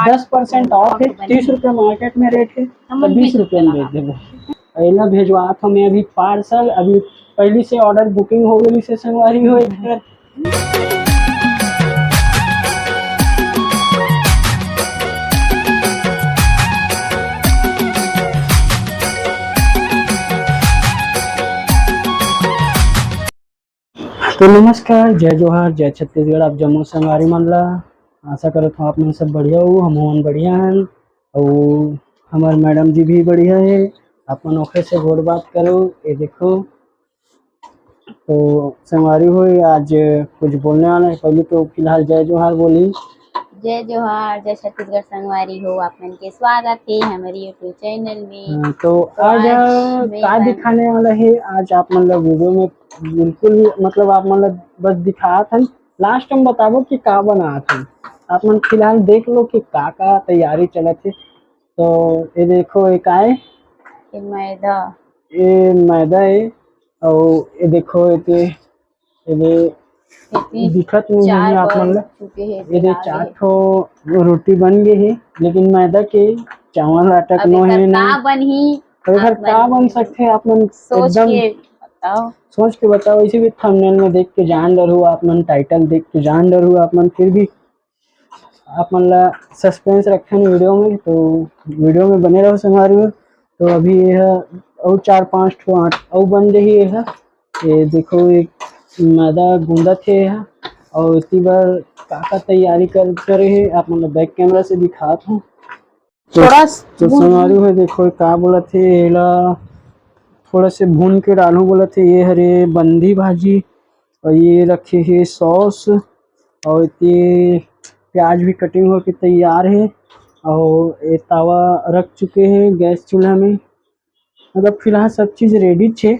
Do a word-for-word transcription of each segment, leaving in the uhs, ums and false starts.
दस percent of है। तीस रुपया मार्केट में रेट है, तो बीस रुपया में बेच देबो। एला भेजवात हूँ मैं अभी पार्सल। अभी पहली से ऑर्डर बुकिंग हो गई से संगवारी हो एकर। तो नमस्कार, जय जोहार, जय छत्तीसगढ़। आप जम्मो संगवारी मन ला, आशा करत हूँ आप मन सब बढ़िया हो, हम मन बढ़िया हन। अउ हमर मैडम जी भी बढ़िया है। आप मन ओखरे से गोठ बात करो। ये देखो, तो संगवारी हो, आज कुछ बोलने वाला है। पहले तो फिलहाल जय जोहार बोली। जय जोहार, जय छत्तीसगढ़ संगवारी हो, आप मन के स्वागत है हमारे YouTube चैनल में। हाँ, तो तो आज आज मैं का बन- दिखाने वाला है, आज आप मन ला वीडियो में बिल्कुल भी, मतलब, आप मन ला बस दिखात हन, लास्ट में बताबो कि का बनात हन। आप मन फिलहाल देख लो कि का का तैयारी चलत है। तो ये देखो, ये का है? ये मैदा। ये मैदा है। और ये देखो, ये एदे एती दिखत नहीं चार होही आप मन बन ला। चुके हे, एदे बेरा चार हे। ठो रोटी बन गे हे, लेकिन मैदा के, चावल आटा के अब नो एकर हे का नहीं। बनही? तो एकर आप का मन बन सकथे, आप मन सोच एकदम के बताओ। सोच के बताओ। ऐसे भी थंबनेल में देख के जान डरहू आप मन, टाइटल देख के जान डरहू आप मन, फिर भी आप मन ला सस्पेंस रखन वीडियो में, तो वीडियो में बने रहो संगवारी हो। तो अभी ये ह अउ चार पांच ठो आट अउ बन जाही। ये ह, ये देखो, एक मैदा गूंदत हे ये ह, अउ इतनी बार का का तैयारी कर करे हे, आप मन ला बैक कैमरा से दिखात हूँ। तो, थोड़ा तो भून- संगवारी हो, देखो, का बोलत हे, एला थोड़ा से भून के डालहूँ बोलत हे। ये हरे बंदी भाजी, और ये रखे हे सॉस, और ये प्याज भी कटिंग होके तैयार हे, और ये तवा रख चुके हे गैस चूल्हा में। मतलब, फिलहाल सब चीज रेडी छे,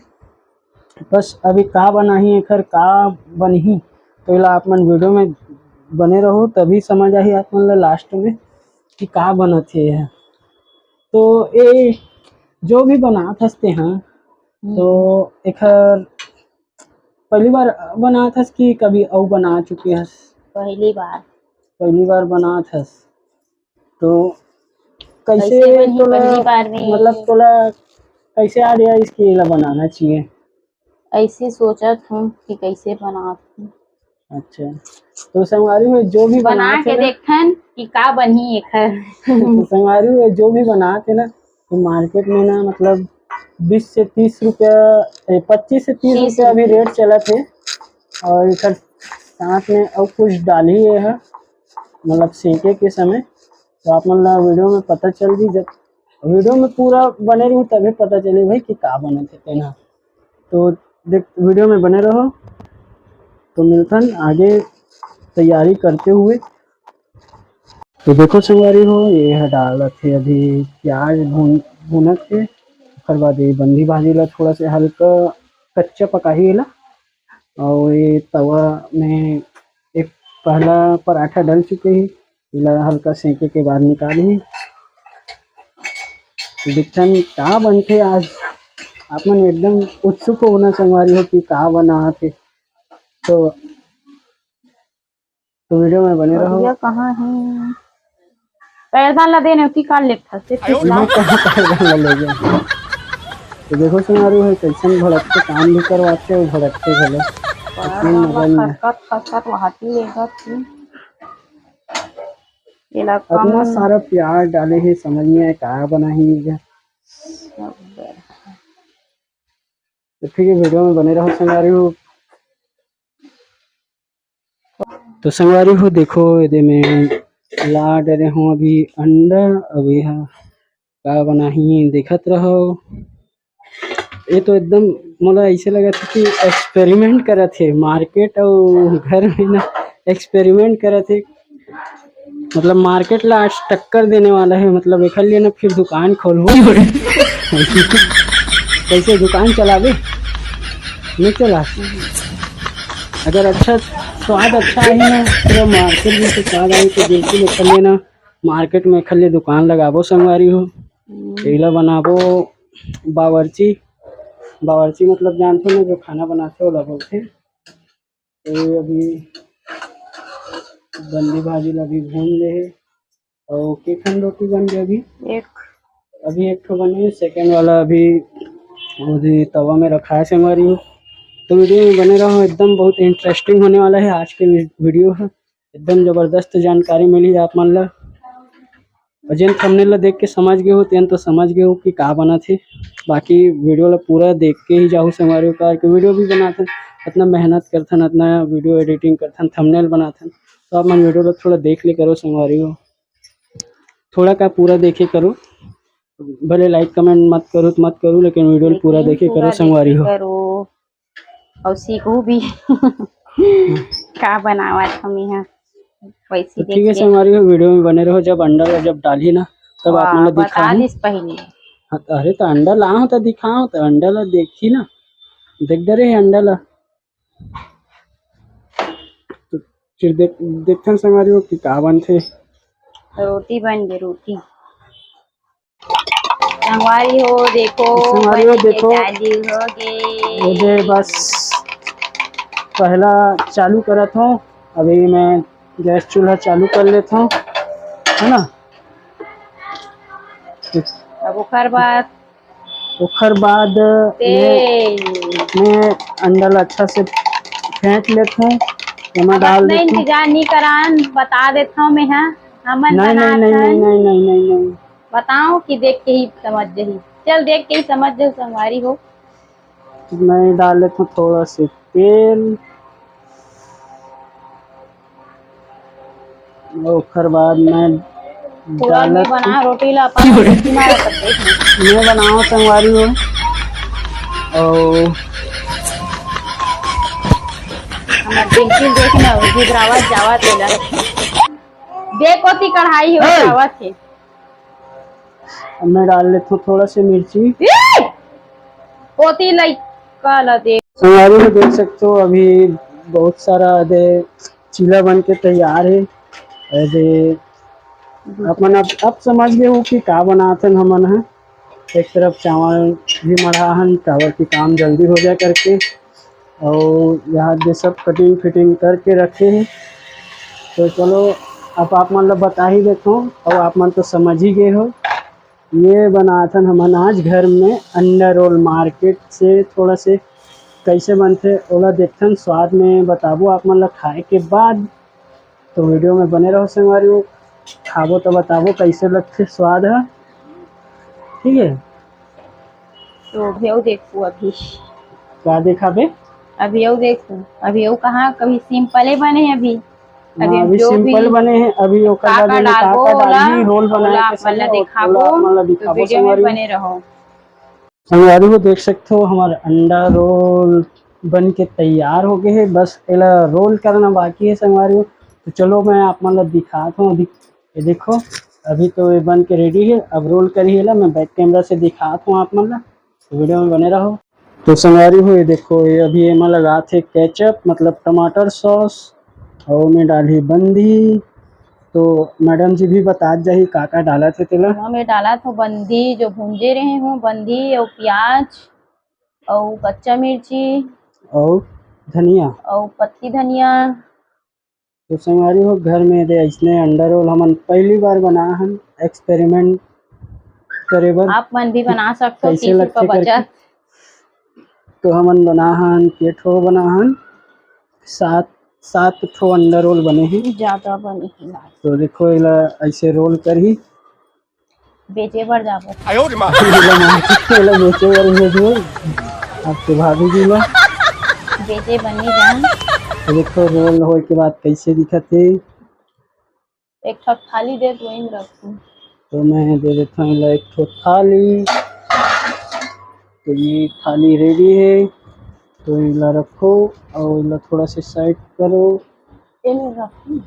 बस अभी का बनाही, एखर का बनही, तो एला आप मन वीडियो में बने रहो, तभी समझ आही आप मन ला लास्ट में कि का बनत हे। तो ये जो भी बनात हस तेहा, हम्म। तो एखर पहली बार बनात हस कि कभी अउ बना चुके हस? पहली बार। पहली बार बनात हस, तो कैसे कैसे बनही तोला, पहली बार में? मतलब, तोला कैसे idea आइस कि एला बनाना चाहिए? ऐसे सोचत हूँ कि कैसे बनात हूँ। अच्छा, तो संगवारी हो, जो भी बना बनात हे के ना, देखथन कि का बनही एखर। तो संगवारी हो, जो भी बनात हे ना, तो मार्केट में ना, मतलब, बीस से तीस रुपया, ए, पच्चीस से तीस तीस रुपया अभी रुपया। रेट चलत हे। और एकर साथ में अउ कुछ डालही ये ह, मतलब, सेंके के समय, तो आप मन ला वीडियो में पता चल जी। जब वीडियो में पूरा बने रहू, तभी पता चली भाई कि का बनत हे तेना। तो देख, वीडियो में बने रहो, तो मिलथन आगे तैयारी करते हुए। तो देखो संगवारी हो, ये ह डालत हे अभी प्याज भून, भूनत हे, ओकर बाद ये बंदी भाजी ला थोड़ा से हल्का कच्चा पकाही एला, और ये तवा में एक पहला पराठा डल चुके हे, एला हल्का सेंके के बाद निकालही। देखथन का बनथे आज, आप मन एकदम उत्सुक हो ना संगवारी हो कि का बनात हे, तो तो वीडियो में बने रहो। बढ़िया कहाँ है? पैरदान ला देने उती काल लेत हस, ते ठीक ला। मैं कहाँ पैरदान ला ले गया? तो देखो संगवारी हो, कैसन भड़कते काम भी करवाते हो, भड़कते घलो। बार लेकिन बार मजा नहीं है। खसखस, खसखस वहाती लेगत थी। ये ला इतना कम सारा प्याज डाले हे, समझ नहीं आए का बनाही ये। तो ठीक है, वीडियो में बने रहो संगवारी हो। तो संगवारी हो, देखो, एदे में ला डरे हूँ अभी अंडा। अभी हा का बनाही, देखत रहो। ये तो एकदम मोला ऐसे लगत हे कि एक्सपेरिमेंट करत हे, मार्केट अउ घर में ना एक्सपेरिमेंट करत हे। मतलब, मार्केट ला आज टक्कर देने वाला है। मतलब, एखर लिए ना फिर दुकान खोलबो। कैसे दुकान चलाबे? नहीं चला। अगर अच्छा स्वाद अच्छा आही ना, पूरा मार्केट में से स्वाद आही, तो बिल्कुल एखर लिए ना मार्केट में एखर लिए दुकान लगाबो संगवारी हो। हम्म। एला बनाबो बावर्ची। बावर्ची मतलब जानथे ना, जो खाना बनाथे, ओला बोलथे। तो ये अभी बंदी भाजी ला अभी भून ले हे। अउ के ठन रोटी बन गे अभी? एक। अभी एक ठो बने, सेकंड वाला अभी ओदे तवा में रखा है संगवारी हो। तो वीडियो में बने रहो, एकदम बहुत इंटरेस्टिंग होने वाला है आज के वी-, वीडियो है। एकदम जबरदस्त जानकारी मिली आप मन ला। अउ जेन थंबनेल ला देख के समझ गए हो, तेन तो समझ गए हो कि का बनत हे। बाकी वीडियो ला पूरा देख के ही जाहू संगवारी हो, काबर कि वीडियो भी बनाथन, इतना मेहनत करथन, इतना वीडियो एडिटिंग करथन, थंबनेल बनाथन, तो आप मन वीडियो ला थोड़ा देख ले करो संगवारी हो, थोड़ा का पूरा देखे करो, भले लाइक कमेंट मत करो तो मत करो, लेकिन वीडियो ला पूरा लेकिन देखे पूरा करो संगवारी देखे हो। करो। अउ सीखहू भी का बनावत हमी हा, वैसी तो देख ठीक है के। संगवारी हो, वीडियो में बने रहो। जब अंडा ला जब डालही ना, तब आप वाह, मन ला बता दिखाहूँ। दिस पहले। हाँ, अरे तो अंडा लाहूँ तो दिखाहूँ, तो अंडा ला देखी ना, देख डरे हे अंडा ला। तो फिर देख, देखथन संगवारी हो कि का बनथे। रोटी बन गे, रोटी। संगवारी हो, देखो, संगवारी हो, बन के देखो। चालू हो गे। ये दे बस पहला चालू करत हूँ। अभी मैं गैस चूल्हा चालू कर लेता हूँ, है ना? अब ओकर बाद ओकर बाद मैं, तेल। मैं अंडा ला अच्छा से फेंट लेत हूँ, एमा अब डाल अतना देत हूँ। इंतजार नहीं करान, बता देत हूँ मैं, हाँ, हमन नहीं, नहीं, बनात नहीं, नहीं, हन। नहीं, नहीं, नहीं, नहीं। बताओ कि देख के ही समझ जाही। चल, देख के ही समझ जाहू संगवारी हो। मैं डाल लेत हूँ थोड़ा से तेल। ओकर बाद मैं पूरा डालत मैं बना हूँ। रोटी ला अपन देखी ना, अपन देख ले। मैं बनाओ संगवारी हो। और हमर बिल्कुल देख ना, जिबरावत जावत एला। देख ओती कढ़ाई हो हे। जावत हे। अब मैं डाल लेता हूँ थोड़ा से मिर्ची। ए! ओती लइका ला दे। संगवारी हो, देख सकते हो अभी बहुत सारा दे चीला बन के तैयार है। अरे अपन अब, अब समझ गए हो कि का बनाथन हमन ह। एक तरफ चावल भी मढ़ा हन, चावल की काम जल्दी हो जाए करके। और यहाँ दे सब कटिंग फिटिंग करके रखे हैं। तो चलो, अब आप मन ला बता ही देता हूँ, और आप मन तो समझ ही गए हो। ये बनाथन हमन आज घर में अंडा रोल, मार्केट से थोड़ा से कैसे बनथे ओला देखथन, स्वाद में बताबो आप मन ला खाए के बाद। तो वीडियो में बने रहो संगवारी हो, खाबो तो बताबो कैसे लगथे स्वाद ह, ठीक है? तो अभी अउ देखू अभी। का देखाबे? अभी अउ देखू, अभी अउ कहाँ, कभी सिंपले बने हे अभी। अभी हाँ, हम अभी जो सिंपल भी बने हे, अभी ओकर का बाद का एमे का डालबो का ओला, डालही, रोल बनाए ओला के आप मन ला समय, दिखाबो, ओला आप मन ला तो दिखाबो वीडियो में संगवारी हो। बने रहो। संगवारी हो, देख सकते हो हमार अंडा रोल बन के तैयार हो गए है। बस एला रोल करना बाकी है संगवारी हो। तो चलो मैं आप मन ला दिखात हूँ। अभी ये देखो, अभी तो ये बन के रेडी है। अब रोल करी एला, मैं बैक कैमरा से दिखात हूँ आप मन ला। तो वीडियो में बने रहो। तो संगवारी हो, ये देखो, ये अभी एमा लगात हे केचप, मतलब टमाटर सॉस, और में डालही बंदी। तो मैडम जी भी बतात जाही का का डालत हे तेला। हाँ, मैं डालत हूँ बंदी, जो भूंजे रहे हूँ, बंदी और प्याज और कच्चा मिर्ची और धनिया। और पत्ती धनिया। तो संगवारी हो, घर में दे अइसने अंडा रोल हमन पहली बार बना हन, एक्सपेरिमेंट करे बर। आप मन भी बना सकते हो, कैसे टिश्यू लगथे का करके। बचत। तो हमन बना हन, के ठो बना हन, सात, सात ठो अंडा रोल बने हैं। ज्यादा बने हैं। तो देखो, एला ऐसे रोल करही। बेचे बर जाबो। आयो रे माँ। एला मार्केट से एला बेचे बर भेजबो आपके भाभी जी ला। बेचे बर नहीं जान। तो देखो, रोल होए के बाद कैसे दिखत हे। एक ठो थाली दे, तो वहीं रखूं। तो मैं दे देता हूँ एला एक ठो थाली। तो ये थाली रेडी है, तो एला रखो और एला थोड़ा से साइड करो। एमे रखूं,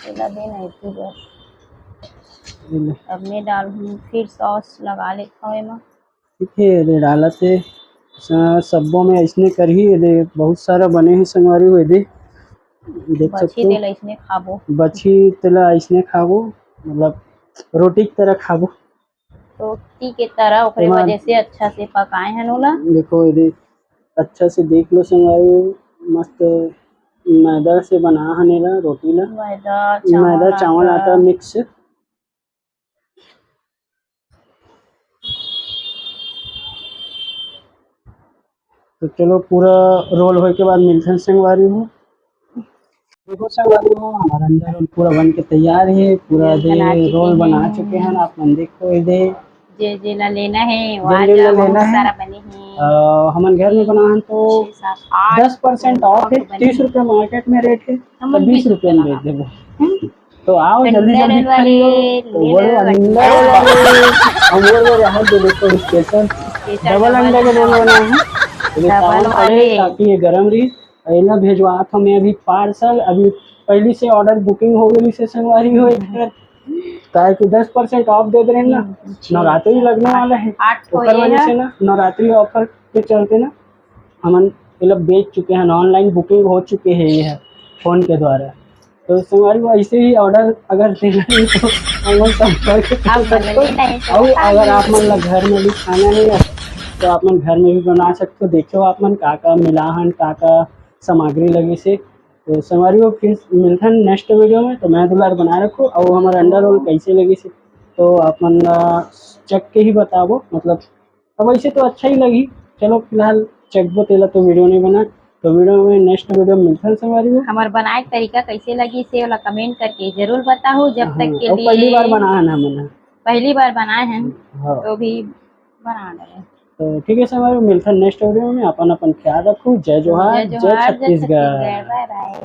एला देना है तू बस। ये ले। अब मैं डालूं, फिर सॉस लगा लेता हूँ एमा। ठीक है, ये डालत है। स-, सब्बो में ऐसने करही, ये दे बहुत सारा बने हैं संगवारी हो, ये दे। देख बची सकते हो। तेला ऐसने खाबो। बची तेला ऐसने खाबो, मतलब रोटी की तरह खाबो। रोटी के तरह, ओकरे एमा वजह से अच्छा से पकाए हन ओला। देखो, ये दे, अच्छा से देख लो संगवारी हो, मस्त मैदा से बना हन एला रोटी ला। मैदा, चावल, मैदा, चावल, आटा। आटा मिक्स। तो चलो, पूरा रोल होए के बाद मिलथन संगवारी हो। देखो संगवारी हो, हमारा अंडा रोल पूरा बन के तैयार है। पूरा दे रोल बना चुके हैं, आप मन देखो ये दे। जे जे ला लेना है, वो आ जाओ, बहुत सारा बने हैं। हमन घर में बनाहन तो दस परसेंट ऑफ है, तीस रुपया मार्केट में रेट है, तो बीस रुपया में बेच देबो। तो आओ, जल्दी जल्दी खरीदो। तो बोलो अंडा रोल, हम बोल रहे हैं, जो देखो स्पेशल डबल अंडा के रोल बना है। तो ये तावा पड़े ताकि ये गरम रही। एला भेजवात हूँ मैं अभी पार्सल। अभी पहली से ऑर्डर बुकिंग हो गई से संगवारी हो, काहे कि दस परसेंट ऑफ दे रहे हैं ना, नवरात्रि लगने वाला है, ओकर वजह से ना नवरात्रि ऑफर के चलते ना हमन एला बेच चुके हैं, ऑनलाइन बुकिंग हो चुके हैं ये है फोन के द्वारा। तो संगवारी हो, ऐसे ही ऑर्डर अगर देना है तो हमन संपर्क कर सकते हो। और अगर आप मन ला घर में भी खाना है तो आप मन घर में भी बना सकते हो। देखो आप मन का का मिलाहन, का का सामग्री लगी से। तो संगवारी हो, फिर मिलथन नेक्स्ट वीडियो में। तो मैं दुलार बना रखो और हमारा अंडा रोल कैसे लगी से तो आप मन ला चख के ही बताबो। मतलब अब ऐसे तो अच्छा ही लगी। चलो फिलहाल चखबो तेला तो वीडियो नहीं बना। तो वीडियो में, नेक्स्ट वीडियो में मिलथन संगवारी हो। हमार बनाए के तरीका कैसे लगी से ओला कमेंट करके जरूर बताओ। जब तक के लिए पहली बार बनाए हैं हमन, पहली बार बनाए हैं। हाँ। तो भी बना रहे। तो ठीक है संगवारी हो, मिलथन नेक्स्ट वीडियो में। अपन अपन ख्याल रखो। जय जोहार, जय छत्तीसगढ़। बाय बाय।